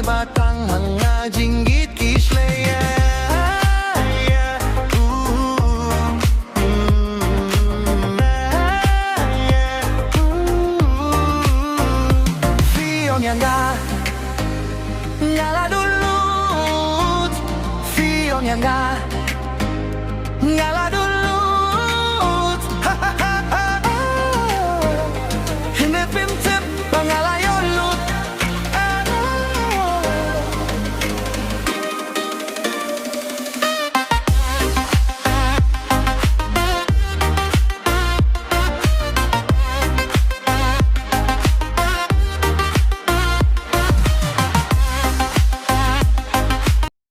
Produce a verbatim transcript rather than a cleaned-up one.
Ba tang ha nga jingïeit ki shlei. Phi ong ïa nga, nga la duh lut. Phi ong ïa nga, nga la duh